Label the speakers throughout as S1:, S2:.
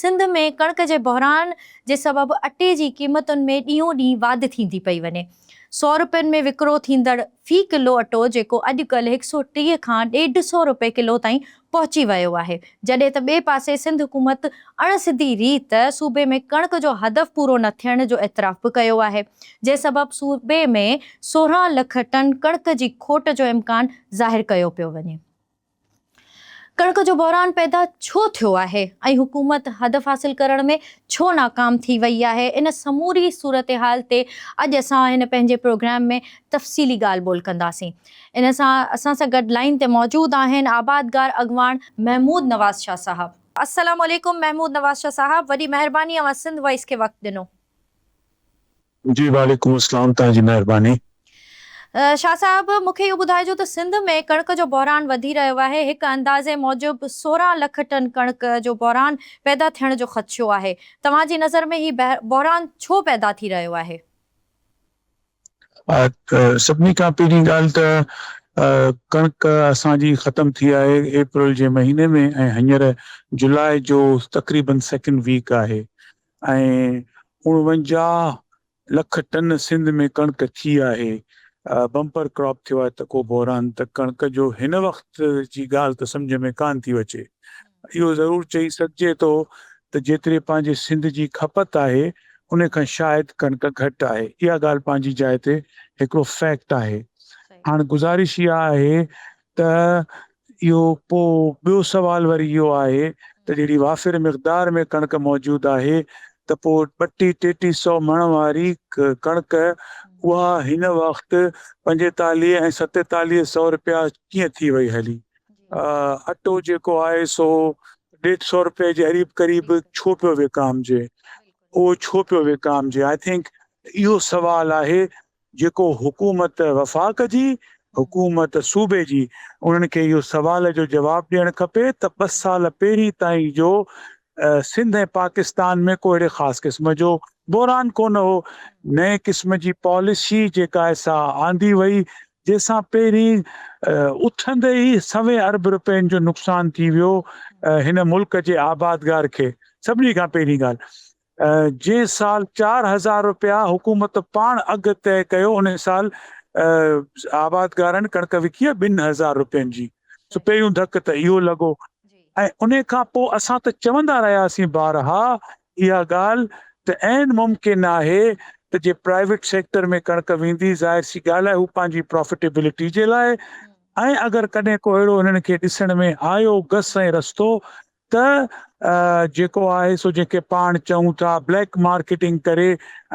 S1: سنڌ ۾ ڪڻڪ جي بحران جي سبب اٽي جي قيمتن ۾ ڏينهون ڏينهن واڌ ٿيندي پئي وڃي. سئو رپين ۾ وڪرو ٿيندڙ في ڪلو اٽو جيڪو اڄ ڪلهه هڪ سئو 30 کان ڏيڍ سئو رپئي ڪلو تائين پهچي ويو آهي جڏهن ته ٻئي پاسي سنڌ حڪومت اڻ سڌي ريت صوبي ۾ ڪڻڪ جو هدف پورو نه ٿيڻ جو اعتراف به ڪيو آهي جنهن سبب صوبي ۾ 16 لک ٽن ڪڻڪ جي کوٽ جو امڪان ظاهر ڪيو پيو وڃي. ڪڻڪ جو بحران پيدا ڇو ٿيو آهي ۽ حڪومت هدف حاصل ڪرڻ ۾ ڇو ناڪام ٿي وئي آهي ان سموري صورتحال تي اڄ اسان هن پنهنجي پروگرام ۾ تفصيلي ڳالهه ٻولهه ڪنداسين ان سان اسان سان گڏ لائين تي موجود آهن آبادگار اڳواڻ محمود نواز شاهه صاحب. السلام عليڪم محمود نواز شاهه صاحب وڏي مهرباني اوهان سنڌ وائس کي وقت ڏنو.
S2: جي وعليڪم السلام توهان جي مهرباني.
S1: شاهه صاحب مون کي اهو ٻڌائجو ته سنڌ ۾ ڪڻڪ جو بحران وڌي رهيو آهي هڪ اندازي موجب 16 لک ٽن ڪڻڪ جو بحران پيدا ٿيڻ جو خدشو آهي توهان جي نظر ۾ هي بحران ڇو پيدا ٿي رهيو آهي؟
S2: سڀني کان پهرين ڳالهه ته ڪڻڪ اسان جي ختم ٿي آهي اپريل جي مهيني ۾ ۽ هينئر جولاء جو تقريبن سيڪنڊ ويڪ آهي ۽ 49 لک ٽن سنڌ ۾ ڪڻڪ ٿي آهي، بمپر ڪراپ ٿيو آهي ته ڪو بحران ته ڪڻڪ جو هن وقت جي ڳالهه ته سمجهه ۾ ڪانه ٿي اچي. اهو ضرور چئي سگهجي ٿو ته جيتري پنهنجي سنڌ جي کپت آهي ان کان شايد ڪڻڪ گهٽ آهي. اها ڳالهه پنهنجي جاء تي هڪڙو فيڪٽ آهي. هاڻ گذارش اها آهي ته اهو پوء ٻيو سوال وري اهو آهي ته جهڙي وافر مقدار ۾ ڪڻڪ موجود آهي ته پوء ٻٽي ٽيٽي سئو مڻ واري ڪڻڪ اها هن وقت پنجيتاليهه ۽ ستيتاليهه سئو رپيا ڪيئن ٿي وئي هلي؟ اٽو جيڪو آهي سو ڏيڍ سئو رپئي جي قريب قريب ڇو پيو وڪامجي؟ اهو ڇو پيو وڪامجي؟ I think اهو سوال آهي جيڪو حڪومت وفاق جي، حڪومت صوبي جي انهن کي اهو سوال جو جواب ڏيڻ کپي ته ٻه سال پهرين تائين جو سنڌ ۽ پاڪستان ۾ ڪو اهڙي خاص قسم جو بحران ڪونه هو، نئين قسم جي پاليسي جيڪا آهي سا آندي وئي جنهن سان پهرين اٿندي ئي سوين ارب رپين جو نقصان ٿي ويو هن ملڪ جي آبادگار کي سڀني کان پهرين ڳالهه جنهن سال 4000 رپيا حڪومت پاڻ اگهه طئي ڪيو ان سال آبادگارن ڪڻڪ وڪي آهي 2000 رپين جي سو پهريون ڌڪ ته اهو لڳو ۽ ان کان پوء اسان ته چوندا رهياسين بارها اها ڳالهه ته عين ممڪن آهي ته جي پرائيويٽ سيڪٽر ۾ ڪڻڪ ويندي ظاهر سي ڳالهه آهي هو پنهنجي پرافٽيبلٽي جي لاء ۽ اگر ڪڏهن ڪو اهڙو هنن کي ڏسڻ ۾ آيو گس ۽ رستو ته جيڪو آهي سو جنهن کي پاڻ چئون ٿا بليڪ مارڪيٽنگ ڪري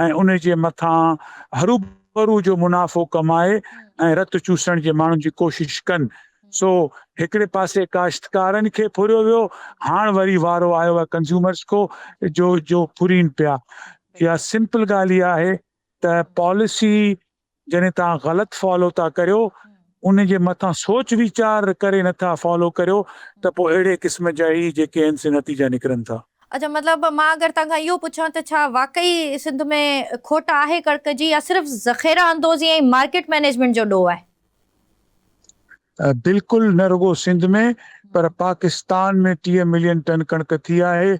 S2: ۽ ان جي مٿان هروڀرو جو منافعو ڪمائي ۽ رت چوسڻ جي ماڻهن جي ڪوشش ڪن سو هڪڙي پاسي ڪاشتڪارن کي ڦريو ويو هاڻ وري وارو آيو آهي ڪنزيومرز کو جو جو ڦرين پيا اها سمپل ڳالهه اها آهي ته پاليسي جڏهن توهان غلط فالو ٿا ڪريو ان جي مٿان سوچ ويچار ڪري نٿا فالو ڪريو ته پوء اهڙي قسم جا ئي جيڪي آهن سي نتيجا نڪرن ٿا.
S1: اڇا مطلب مان اگر توهان کان اهو پڇان ته ڇا واقعي سنڌ ۾ کوٽ آهي ڪڻڪ جي يا صرف ذخيره اندوزي ۽ مارڪيٽ مئنيجمينٽ جو ڏوهه آهي؟
S2: بلڪل نه رڳو سنڌ ۾ پر پاڪستان ۾ 30 ملين ٽن ڪڻڪ ٿي آهي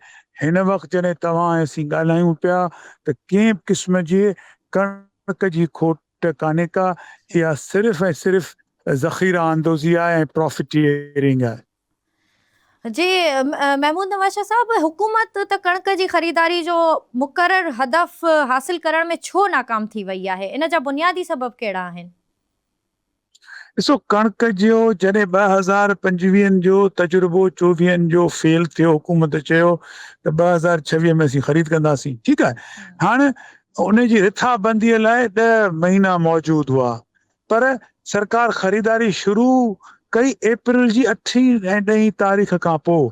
S2: هن وقت جڏهن توهان ۽ اسين ڳالهايون پيا ته ڪنهن به قسم جي ڪڻڪ جي کوٽ ڪانهي ڪا اها صرف ۽ صرف ذخيره اندوزي آهي ۽ پرافٽيئرنگ آهي.
S1: جي محمود نواز شاهه صاحب حڪومت ته ڪڻڪ جي خريداري جو مقرر هدف حاصل ڪرڻ ۾ ڇو ناڪام ٿي وئي آهي ان جا بنيادي سبب ڪهڙا آهن؟
S2: ڏسو ڪڻڪ جو جڏهن 2025 جو تجربو چوويهن جو فيل ٿيو حڪومت چيو ته 2026 ۾ اسين خريد ڪنداسين ٺيڪ آهي هاڻ ان جي رٿابندي لاء ڏهه مهينا موجود هئا پر سرڪار خريداري شروع ڪئي اپريل جي اٺين ۽ ڏهين تاريخ کان پوء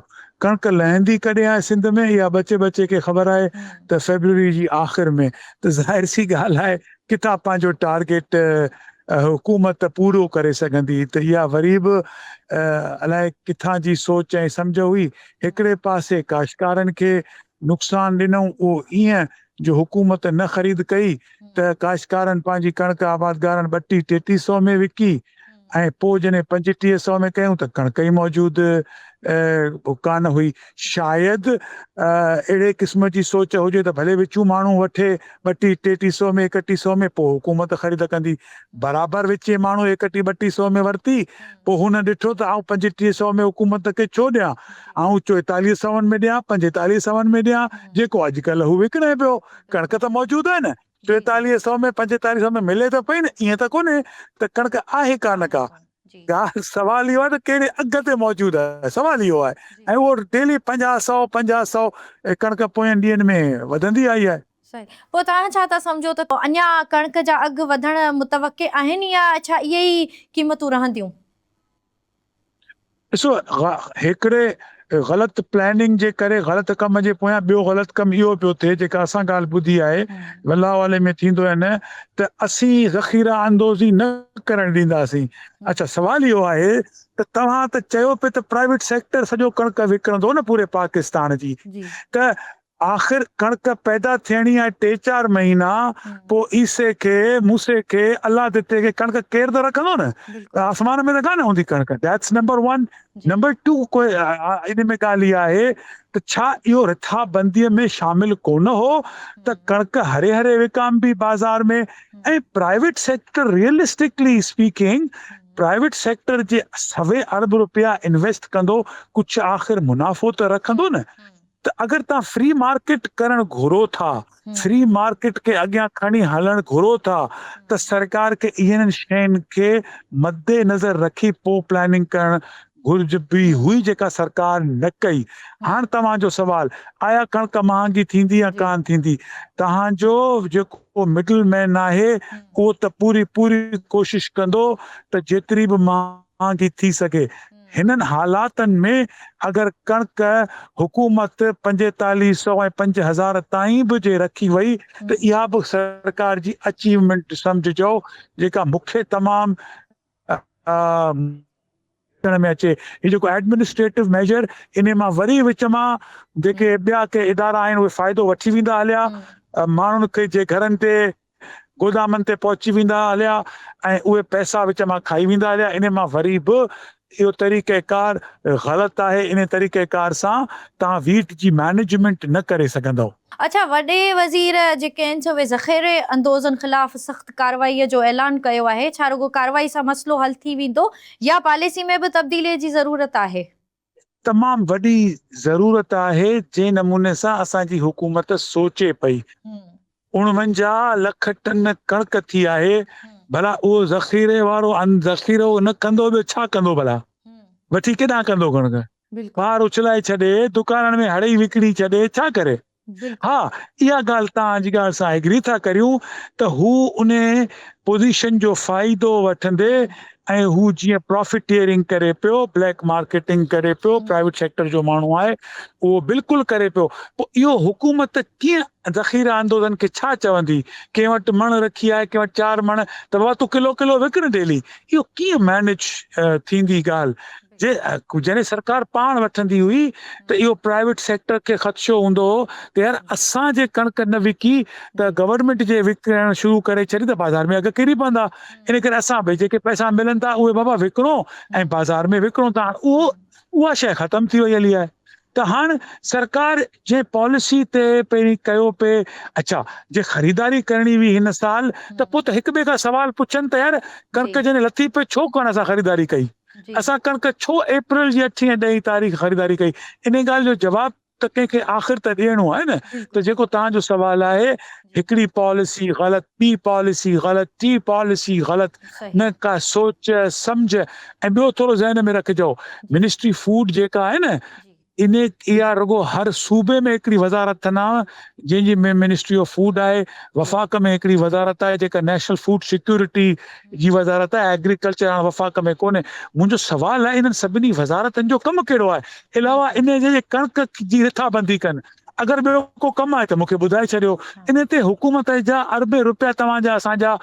S2: ڪڻڪ لهندي ڪڏهن آهي سنڌ ۾ اها ٻچي ٻچي کي خبر آهي ته فيبروري جي آخر ۾ ته ظاهر سي ڳالهه آهي ڪٿان پنهنجو ٽارگيٽ حڪومت پورو ڪري سگهندي ته اها وري به الائي ڪٿان جي سوچ ۽ سمجهه هئي. هڪڙي پاسي ڪاشتڪارن کي نقصان ڏنئون اهو ايئن جو حڪومت نه خريد ڪئي ته ڪاشتڪارن پنهنجي ڪڻڪ آبادگارن ٻٽي ٽيٽي سئو ۾ وڪي ۽ پوء جڏهن 35 سئو ۾ ڪيون ته ڪڻڪ ئي موجود ڪانه هئي. شايد اهڙي قسم جي سوچ هجي ته ڀلي وچون ماڻهو وٺي ٻٽي ٽيٽي سئو ۾ ايڪٽي سئو ۾ پوء حڪومت خريد ڪندي. برابر وچين ماڻهو ايڪٽي ٻٽي سئو ۾ ورتي پوء هن ڏٺو ته آئون 35 سئو ۾ حڪومت کي ڇو ڏيان آئون 44 سون ۾ ڏيان 45 سون ۾ ڏيان جيڪو اڄڪلهه هو وڪڻي پيو. ڪڻڪ ته موجود آهي نه 43 سئو ۾ 45 سئو ۾ ملي ته پئي نه ائين ته ڪونهي ته ڪڻڪ آهي ڪانه ڪا. ڳالهه سوال اهو آهي ته ڪهڙي اگهه تي موجود آهي سوال اهو آهي ۽ اهو ڊيلي 50 سئو 50 سئو ڪڻڪ پوين ڏينهن ۾ وڌندي آئي آهي.
S1: صحيح پوء توهان ڇا ٿا سمجهو ته اڃا ڪڻڪ جا اگهه وڌڻ متوقع آهن يا ڇا اهي ئي قيمتون رهنديون؟
S2: ڏسو هڪڙي غلط پلاننگ جي ڪري غلط ڪم جي پويان ٻيو غلط ڪم اهو پيو ٿئي جيڪا اسان ڳالهه ٻڌي آهي والله اعلم ۾ ٿيندو يا نه ته اسين ذخيره اندوزي نه ڪرڻ ڏينداسين اڇا سوال اهو آهي ته توهان ته چيو پئي ته پرائيويٽ سيڪٽر سڄو ڪڻڪ وڪڻندو نه پوري پاڪستان جي ته آخر ڪڻڪ پيدا ٿيڻي آهي ٽي چار مهينا پوء عيسي کي موسي کي الله دتي کي ڪڻڪ ڪير ته رکندو نه آسمان ۾ ته ڪانه هوندي ڪڻڪ that's number one number two ڪو ان ۾ ڳالهه اها آهي ته ڇا اهو رٿابندي ۾ شامل ڪونه هو ته ڪڻڪ هري هري وڪامبي بازار ۾ ۽ private sector realistically speaking private sector جي سوين ارب روپيا انويسٽ ڪندو ڪجهه آخر منافعو ته رکندو نه ته اگر توهان فري مارڪيٽ ڪرڻ گهرو ٿا، فري مارڪيٽ کي اڳيان کڻي هلڻ گهرو ٿا ته سرڪار کي انهن شين کي مد نظر رکي پوء پلاننگ ڪرڻ گهرجبي هئي جيڪا سرڪار نه ڪئي. هاڻ توهان جو سوال آيا ڪڻڪ مهانگي ٿيندي يا ڪانه ٿيندي؟ توهان جو جيڪو مڊل مين آهي اهو ته پوري پوري ڪوشش ڪندو ته جيتري به مهانگي ٿي سگهي هنن حالاتن ۾ اگر ڪڻڪ حڪومت 45 سئو ۽ 5000 تائين به جي رکي وئي ته اها به سرڪار جي اچيومينٽ سمجهجو جيڪا مون کي تمام ڏسڻ ۾ اچي. هي جيڪو ايڊمنسٽريٽو ميجر انهي مان وري وچ مان جيڪي ٻيا ڪي ادارا آهن اهي فائدو وٺي ويندا هليا ماڻهن کي جي گهرن تي گودامن تي پهچي ويندا هليا ۽ اهي پئسا وچ مان کائي ويندا هليا انهي مان وري به اهو طريقه ڪار غلط آهي انهي طريقه ڪار سان توهان ويٽ جي مئنيجمينٽ نه ڪري سگهندؤ.
S1: اڇا وڏي وزير جيڪي آهن سو اهي ذخيري اندوزن خلاف سخت ڪارروائي جو اعلان ڪيو آهي ڇا رڳو ڪارروائي سان مسئلو حل ٿي ويندو يا پاليسي ۾ به تبديلي جي ضرورت آهي؟
S2: تمام وڏي ضرورت آهي جنهن نموني سان اسان جي حڪومت سوچي پئي 49 لک ٽن ڪڻڪ ٿي آهي ڀلا اهو ذخيري وارو ذخيرو نه ڪندو ٻيو ڇا ڪندو ڀلا وٺي ڪيڏانهن ڪندو ڪڻڪ ٻاهر اڇلائي ڇڏي دڪانن ۾ هڙئي وڪڻي ڇڏي ڇا ڪري ها اها ڳالهه توهان جي ڳالهه سان ايگري ٿا ڪريون ته هو ان پوزيشن جو فائدو وٺندي ۽ هو جيئن پرافيٽيئرنگ ڪري پيو بليڪ مارڪيٽنگ ڪري پيو پرائيويٽ سيڪٽر جو ماڻهو آهي اهو بلڪل ڪري پيو پوء اهو حڪومت ڪيئن ذخيره اندوزن کي ڇا چوندي ڪنهن وٽ مڻ رکي آهي ڪنهن وٽ چار مڻ ته بابا تون ڪلو ڪلو وڪڻ ڊيلي اهو ڪيئن مينيج ٿيندي ڳالهه جي جڏهن سرڪار پاڻ وٺندي هئي ته اهو پرائيويٽ سيڪٽر کي خدشو هوندو هو ته يار اسان جي ڪڻڪ نه وڪي ته گورنمينٽ جي وڪڻڻ شروع ڪري ڇڏي ته بازار ۾ اگهه ڪري پوندا ان ڪري اسان به جيڪي پئسا ملن ٿا اهي بابا وڪڻو ۽ بازار ۾ وڪڻو ته هاڻ اهو اها شيء ختم ٿي وئي هلي آهي ته هاڻ سرڪار جنهن پاليسي تي پهرين ڪيو پئي اڇا جي خريداري ڪرڻي هئي هن سال ته پوء ته هڪ ٻئي کان سوال پڇن ته يار ڪڻڪ جڏهن لٿي پئي ڇو ڪونه اسان خريداري ڪئي اسان ڪڻڪ ڇو اپريل جي اٺين ۽ ڏهين تاريخ خريداري ڪئي؟ انهي ڳالهه جو جواب ته ڪنهن کي آخر ته ڏيڻو آهي نه ته جيڪو توهان جو سوال آهي هڪڙي پاليسي غلط ٻي پاليسي غلط ٽي پاليسي غلط نه ڪا سوچ سمجهه ۽ ٻيو ٿورو ذهن ۾ رکجو منسٽري فوڊ جيڪا آهي نه ان اها رڳو هر صوبي ۾ هڪڙي وزارت نه آهي جنهن جي ۾ منسٽري آف فوڊ آهي، وفاق ۾ هڪڙي وزارت آهي جيڪا نيشنل فوڊ سيڪيورٽي جي وزارت آهي، ايگريڪلچر هاڻ وفاق ۾ ڪونهي. منهنجو سوال آهي انهن سڀني وزارتن جو ڪم ڪهڙو آهي؟ علاوه انهي جي جي ڪڻڪ جي رٿابندي ڪن. اگر ٻيو ڪو ڪم آهي ته مون کي ٻڌائي ڇڏيو. انهي تي حڪومت جا اربين روپيا توهان جا اسان جا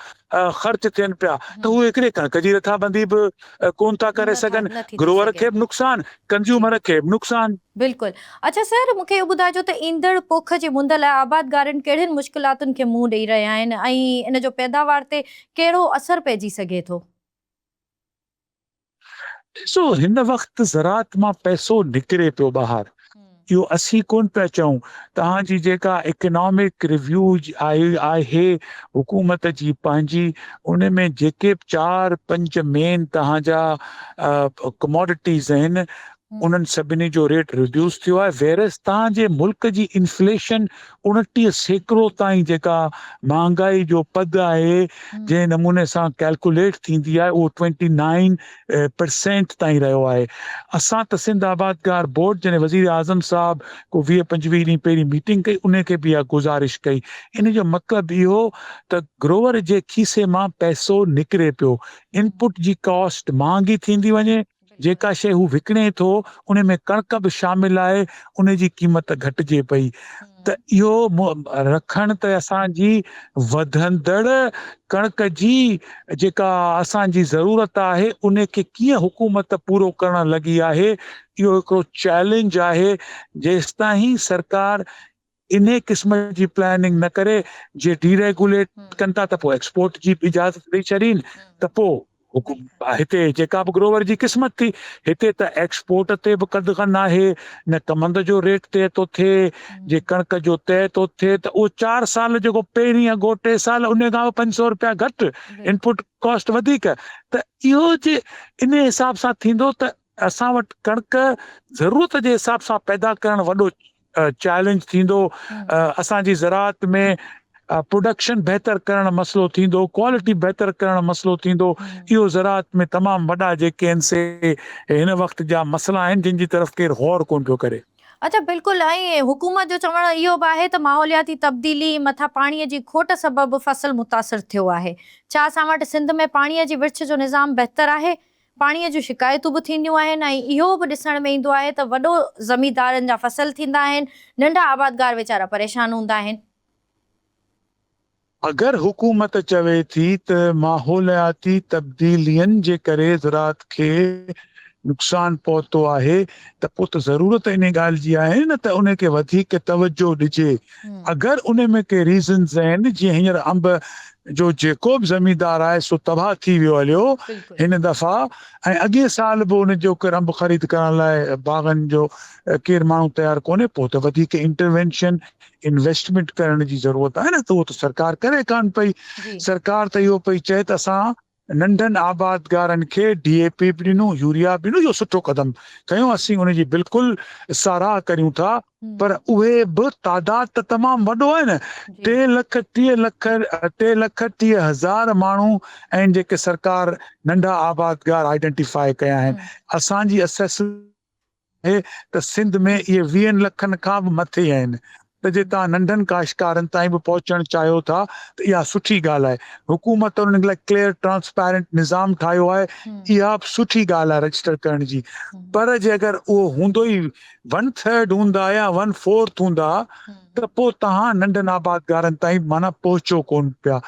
S2: خرچ ٿين پيا ته هو هڪڙي ڪڻڪ جي رٿابندي به ڪونه ٿا ڪري سگهن، گروئر کي به نقصان، ڪنزيومر کي به نقصان.
S1: بلڪل. اڇا سر مون کي اهو ٻڌائجو ته ايندڙ پوک جي مند لاء آبادگارن ڪهڙين مشڪلاتن کي منهن ڏئي رهيا آهن ۽ ان جو پيداوار تي ڪهڙو اثر پئجي سگهي ٿو؟
S2: ڏسو هن وقت زراعت مان پئسو نڪري پيو ٻاهر اهو اسين ڪونه پيا چئون توهان جي جيڪا اڪنامڪ ريويو آئي آهي حڪومت جي پنهنجي ان ۾ جيڪي به چار پنج مين توهان جا ڪموڊٽيز آهن انهن سڀني جو ريٽ ريڊيوس ٿيو آهي ويرس توهان جي ملڪ جي انفليشن 29% تائين جيڪا مهانگائي جو پد آهي جنهن نموني سان ڪيلڪوليٽ ٿيندي آهي اهو ٽوئنٽي نائين پرسينٽ تائين رهيو آهي اسان ته سنڌ آبادگار بورڊ جڏهن وزير اعظم صاحب ڪو 20 25 ڏينهن پهرين ميٽنگ ڪئي ان کي به اها گذارش ڪئي ان جو مطلب اهو ته گروور جي کيسي مان پئسو نڪري پيو انپٽ جي ڪاسٽ مهانگي ٿيندي وڃي جيڪا شيء هو وڪڻي ٿو ان ۾ ڪڻڪ به شامل آهي ان جي قيمت گهٽجي پئي ته اهو رکڻ ته اسان جي وڌندڙ ڪڻڪ جي جيڪا اسان جي ضرورت آهي ان کي ڪيئن حڪومت پورو ڪرڻ لڳي آهي اهو هڪڙو چئلينج آهي جيستائين سرڪار انهي قسم جي پلاننگ نه ڪري جي ڊي ريگوليٽ ڪن ٿا ته پوء ايڪسپورٽ جي به اجازت ڏئي ڇڏين ته پوء هتي جيڪا به گروور جي قسمت ٿي هتي ته ايڪسپورٽ تي به قدغن آهي نه ڪمند جو ريٽ طئي ٿو ٿئي جي ڪڻڪ جو طئي ٿو ٿئي ته اهو چار سال جيڪو پهرين اگهو ٽي سال انهي کان به 500 روپيا گهٽ انپوٽ ڪاسٽ وڌيڪ ته اهو جي انهي حساب سان ٿيندو ته اسان وٽ ڪڻڪ ضرورت جي حساب سان پيدا ڪرڻ وڏو چئلينج ٿيندو، اسان جي زراعت ۾ پروڊڪشن بهتر ڪرڻ مسئلو ٿيندو، ڪوالٽي بهتر ڪرڻ مسئلو ٿيندو، اهو زراعت ۾ تمام وڏا جيڪي آهن سي هن وقت جا مسئلا آهن جن جي طرف ڪير غور ڪونه پيو ڪري.
S1: اچا بلڪل ۽ حڪومت جو چوڻ اهو به آهي ته ماحولياتي تبديلي مٿان پاڻي جي کوٽ سبب فصل متاثر ٿيو آهي. ڇا اسان وٽ سنڌ ۾ پاڻي جي ورڇ جو نظام بهتر آهي؟ پاڻيء جون شڪايتون به ٿينديون آهن ۽ اهو به ڏسڻ ۾ ايندو آهي ته وڏو زميندارن جا فصل ٿيندا آهن، ننڍا آبادگار ويچارا پريشان هوندا آهن.
S2: اگر حڪومت چوي ٿي ته ماحولياتي تبديلين جي ڪري زراعت کي نقصان پهتو آهي ته پوء ته ضرورت انهي ڳالهه جي آهي نه ته ان کي وڌيڪ توجهه ڏجي. اگر ان ۾ ڪي ريزنز آهن جيئن هينئر انب جو جيڪو به زميندار آهي سو تباهه ٿي ويو هليو هن دفعا ۽ اڳئين سال به ان جو ڪير انب خريد ڪرڻ لاء باغن جو ڪير ماڻهو تيار ڪونهي پوء ته وڌيڪ انٽروينشن انويسٽمينٽ ڪرڻ جي ضرورت آهي نه ته اهو ته سرڪار ڪري ڪانه پئي سرڪار ته اهو پئي چئي ته اسان ننڍن آبادگارن کي ڊي اي پي به ڏنو، يوريا به ڏنو، اهو سٺو قدم کنيو، اسين ان جي بلڪل ساراهه ڪريون ٿا، پر اهي به تعداد ته تمام وڏو آهي نه، ٽي لک 30 لک ٽي لک 30 هزار ماڻهو آهن جيڪي سرڪار ننڍا آبادگار آئيڊنٽيفاء ڪيا آهن، اسان جي اسيسمينٽ آهي ته سنڌ ۾ اهي ويهن لکن کان به مٿي آهن ته جي توهان ننڍن ڪاشتڪارن تائين به پهچڻ چاهيو ٿا ته اها سٺي ڳالهه آهي حڪومت انهن لاء ڪليئر ٽرانسپيرنٽ نظام ٺاهيو آهي اها به سٺي ڳالهه آهي رجسٽر ڪرڻ جي پر جي اگر اهو هوندو ئي ون ٿرڊ هوندا يا ون فورٿ هوندا ته پوء توهان ننڍن آبادگارن تائين معنيٰ پهچو ڪونه پيا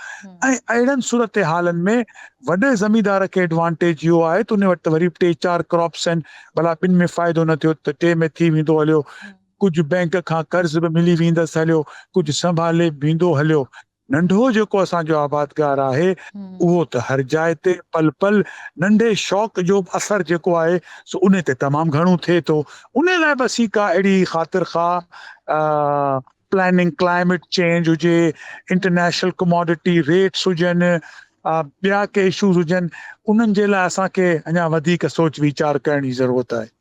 S2: ۽ اهڙن صورتحالن ۾ وڏي زميندار کي ايڊوانٽيج اهو آهي ته ان وٽ ته وري به ٽي چار ڪراپس آهن ڀلا ٻن ۾ فائدو نه ٿيو ته ٽي ۾ ٿي ويندو هليو ڪجهه بئنڪ کان قرض به ملي ويندس هليو ڪجهه سنڀالي به ويندو هليو ننڍو جيڪو اسان جو آبادگار آهي اهو ته هر جاء تي پل پل ننڍي شوق جو به اثر جيڪو آهي سو ان تي تمام گهڻو ٿئي ٿو ان لاء به اسين ڪا اهڙي خاطر خواهه پلاننگ ڪلائميٽ چينج هجي انٽرنيشنل ڪموڊٽي ريٽس هجن ٻيا ڪي اشوز هجن انهن جي لاء اسان کي اڃا وڌيڪ سوچ ويچار ڪرڻ جي ضرورت آهي.